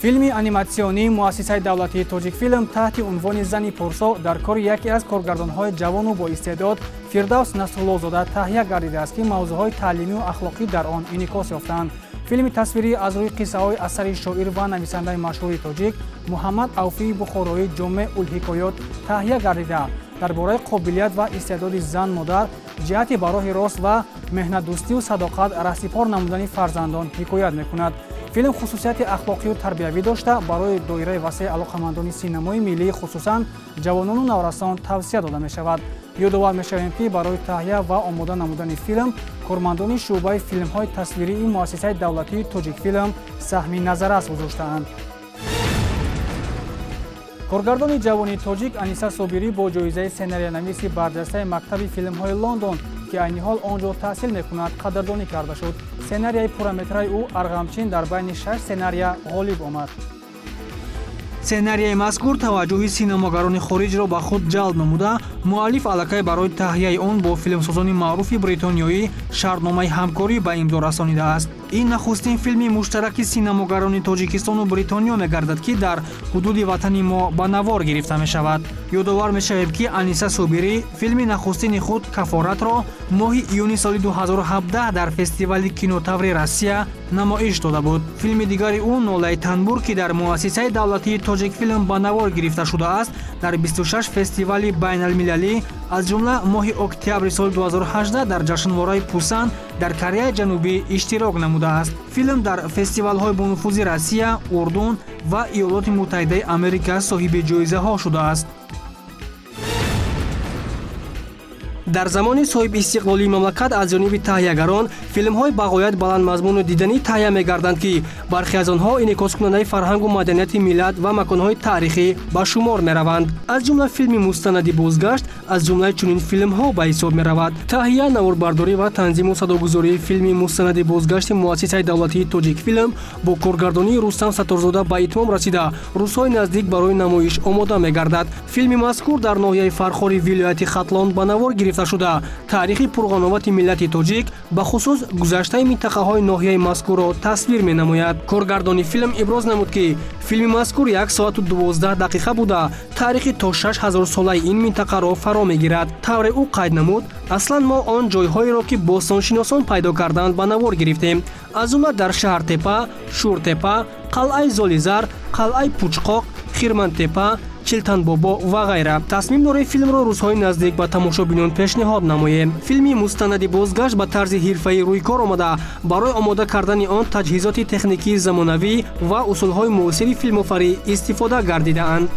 Филми аниматсионии муассисаи давлатии «Тоҷикфилм» таҳти унвони «Зани Порсо» дар кори яке аз коргардонҳои ҷавону боистеъдод Фирдавс Насруллозода таҳия гардидааст, ки мавзӯъҳои таълимию ахлоқӣ дар он инъикос ёфтаанд. Филми тасвирӣ аз рӯи қиссаҳои асари шоир ва нависандаи машҳури тоҷик Муҳаммад Авфии Бухороӣ «Ҷомеъ улҳикоёт» таҳия гардида, дар бораи қобилият ва истеъдоди зан модар ҷиҳати ба роҳи рост ва меҳнатдӯстию садоқат раҳсипор намудани фарзандон ҳикоят мекунад. Филм хусусияти ахлоқию тарбиявӣ дошта, барои доираи васеи алоқамандони синамои миллӣ, хусусан ҷавонону наврасон тавсия дода мешавад. Ёдовар мешавем, ки барои таҳия ва омода намудани филм кормандони шӯъбаи филмҳои тасвирии муассисаи давлатии «Тоҷикфилм» саҳми назаррас гузоштаанд. Коргардони ҷавони тоҷик Аниса Собирӣ бо ҷоизаи сценариянависи барҷастаи мактаби филмҳои Лондон, ки айни ҳол он ҷо таҳсил мекунад, қадрдонӣ карда шуд. Сценарияи пурраметраи ӯ «Арғамчин» дар байни шаш сценария ғолиб омад. Сценарияи мазкур таваҷҷӯҳи синамогарони хориҷро ба худ ҷалб намуда, муаллиф аллакай барои таҳияи он бо филмсозони маъруфи бритониёӣ шартномаи ҳамкорӣ ба имзо расонидааст. Ин нахустин филми муштараки синамогарони Тоҷикистону Бритониё мегардад, ки дар ҳудуди ватани мо ба навор гирифта мешавад. Ёдовар мешавем, ки Аниса Собирӣ филми нахустини худ «Кафоратро» моҳи июни соли 2017 дар фестивали «Кинотаври» Россия намоиш дода буд. Филми дигари ӯ «Нолаи танбур», ки дар муассисаи давлатии «Тоҷикфилм» ба навор гирифта шудааст, дар 26 фестивали байналмилалӣ, аз ҷумла моҳи октябри соли 2018 дар ҷашнвораи Пусан дар Кореяи Ҷанубӣ иштирок намудааст. Филм дар фестивалҳои бонуфузи Россия, Урдун ва Иёлоти Муттаҳидаи Америка соҳиби ҷоизаҳо шудааст. Дар замони соҳибистиқлолии мамлакат аз ҷониби таҳиягарон филмҳои бағоят баландмазмуну диданӣ таҳия мегарданд, ки бархе аз онҳо инъикоскунандаи фарҳангу маданияти миллат ва маконҳои таърихӣ ба шумор мераванд. Аз ҷумла филми мустанади «Бозгашт» аз ҷумлаи чунин филмҳо ба ҳисоб меравад. Таҳия, наворбардорӣ ва танзиму садогузории филми мустанади «Бозгашти» муассисаи давлатии «Тоҷикфилм» бо коргардонии Рустам Сатторзода ба итмом расида, рӯзҳои наздик барои намоиш омода мегардад. Филми мазкур дар ноҳияи Фархори вилояти Хатлон ба навор гирифта шуда, таърихи пурғановати миллати тоҷик, бахусус гузаштаи минтақаҳои ноҳияи мазкурро тасвир менамояд. Коргардони филм иброз намуд, ки филми мазкур 1 соату 12 дақиқа буда, таърихи то 6000-солаи ин минтақаро фаро мегирад. Тавре ӯ қайд намуд, аслан мо он ҷойҳоеро, ки бостоншиносон пайдо карданд, ба навор гирифтем, аз ҷумла дар Шаҳртепа, Шӯртепа, қалъаи Золизар, қалъаи Пучқоқ, Хирмантепа, Чилтанбобо ва ғайра. Тасмим дорем филмро рӯзҳои наздик ба тамошобинон пешниҳод намоем. Филми мустанади «Бозгашт» ба тарзи ҳирфаӣ рӯйкор омада, барои омода кардани он таҷҳизоти техникии замонавӣ ва усулҳои муосири филмофарӣ истифода гардидаанд.